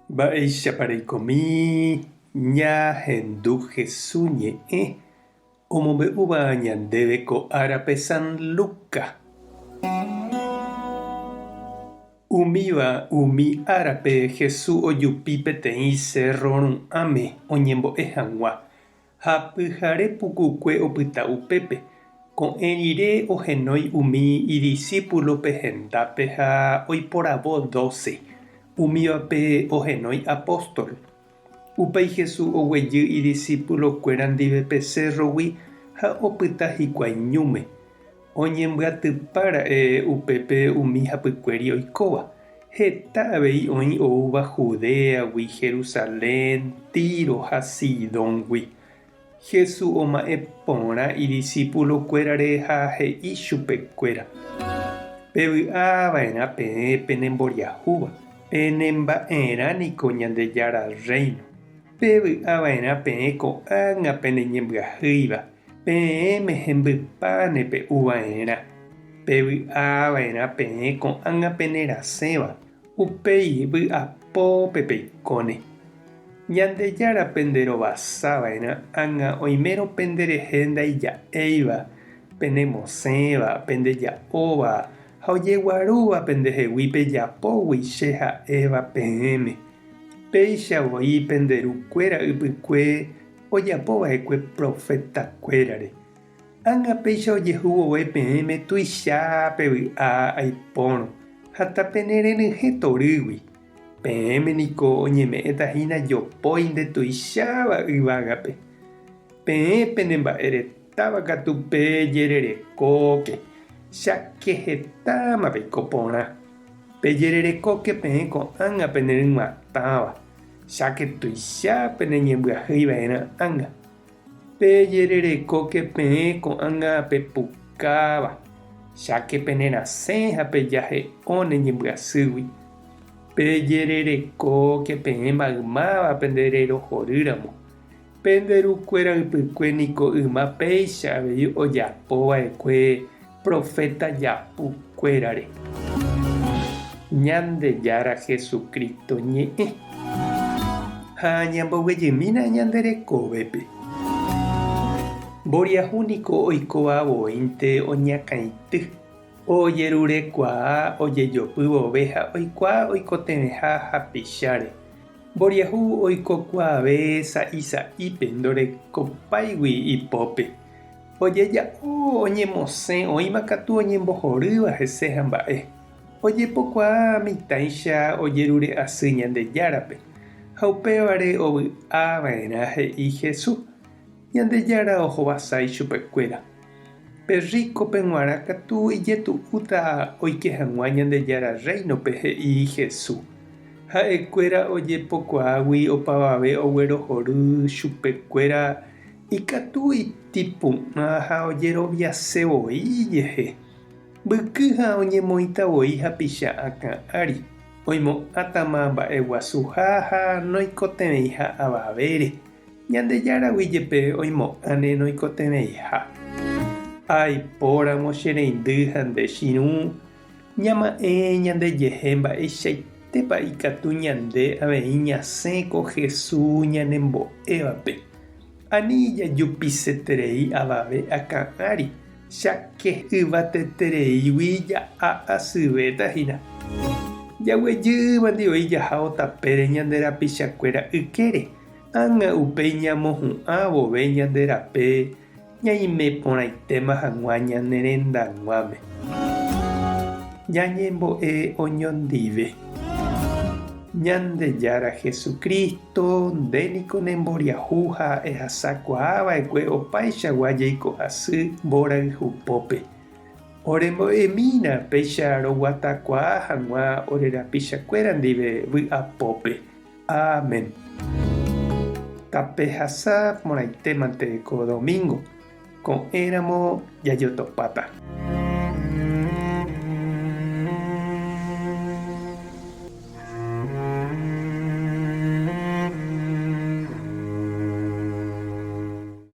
Mba'éichapa reikomi ñahendu Hesu ñe'ẽ omombe'úva ñandéve ko árape San Luca. Umíva umi árape Hesu ojupi peteĩ sérro ru'ãme oñembo'e hag̃ua, Ha pyhare pukukue opyta upépe, ko'ẽ rire ohenói umi idisípulope hendápe ha oiporavo dóse, umívape ohenói apóstol. Upéi Jesús oguejy idisipulokuéra ndive pe sérrogui ha opyta hikuái ñúme. Oñembyatypa ra'e upépe umi hapykuéri oikóva. Heta avei oĩ oúva Judéagui, Jerusalén, Tiro ha Sidóngui. Jesús oma'ẽ porã idisípulokuérare ha he'i chupekuéra, Pevy'a va'erã peẽ penemboriahúva, penemba'erã niko Ñandejára Rréino. Pevy'a va'erã peẽ ko'ág̃a peneñembyahýiva, Peẽme hembypáne pe'u va'erã, pevy'a va'erã peẽ ko'ág̃a penerasẽva, upéi vy'apópe peikóne. Ñandejára penderovasa va'erã ág̃a oimérõ penderehe ndaija'éiva, penemosẽva, pendeja'óva ha ojeguarúva pendehegui pejapógui che ha'éva peẽme. Péicha voi pende ru kuéra ypykue ojapo va'ekue proféta kuérare. Ág̃a péicha ojehu vove peẽme tuicha pevy'a aipórõ ha tapenerenyhẽ torýgui. Peẽme niko oñeme'ẽta hína jopói nde tuicháva yvágape. Peẽ pene mba'e retáva katu pejererekóke, cháke hetáma peiko porã. Pejererekóke peẽ ko'ág̃a pene ryg̃uatãva. Cháke tuicha pene ñembyahýi va'erã ág̃a. Pejererekóke peẽ ko'ág̃a pepukáva, cháke pene rasẽ ha pejahe'õne ñembyasýgui. Pejererekóke peẽ maymáva pende rerohorýramo. Pende rukuéra ypykue niko yma péicha avei ojapo va'ekue proféta japu kuérare. Ñandejára Jesucristo ñe'ẽ. Ha ñamboguejymína ñande rekovépe. Mboriahu niko oikóva voínte oñakãity, ojerurekuaa ojejopy vove ha oikuaa oikotevẽha hapicháre. Mboriahu oikokuaave sa'i sa'ípe ndorekopáigui ipópe. Ojeja'o oñemosẽ oĩma katu oñembohorýva hese ha mba'e. Ojepokuaa mitãicha ojerure asy Ñandejárape, ha upévare ovy'a va'erã he'i Jesús. Ñandejára ohovasa ichupekuéra. Pe rríkope g̃uarã katu ijetu'úta oike hag̃ua Ñandejára Rréinope he'i Jesús. Ha'ekuéra ojepokuaágui opavave oguerohory chupekuéra Ikatu itipu'ã ha ojeroviase voi ijehe. Mbyky ha oñemoĩta voi hapicha akã ári, oimo'ãtama mba'eguasuha ha noikotevẽiha avavére. Ñandejáragui jepe oimo'ãne noikotevẽiha. Aipóramo che reindy ha nde chirũ, ñama'ẽ ñandejehe mba'eichaitépa ikatu ñande avei ñasẽ ko Jesús ñanembo'évape. Ani jajupiseterei avave akã ári, cháke yvatetereígui ja'a asyvéta hína. Jaguejývandi oĩ jahávo tapére ñande rapichakuéra ykére, ág̃a upéi ñamohu'ã vove ñande rape ñaime porãitéma hag̃ua ñane rendag̃uáme. Ñañembo'e oñondive. Ñandejára Jesucristo, nde niko ne mboriahu ha ehasakuaa va'ekue opaichagua jeiko asy mborayhupópe. Orembo'emína péicha roguatakuaa hag̃ua ore rapichakuéra ndive vy'apópe. Amén. Tapehasa porãitémante ko domingo, ko'ẽramo jajotopáta.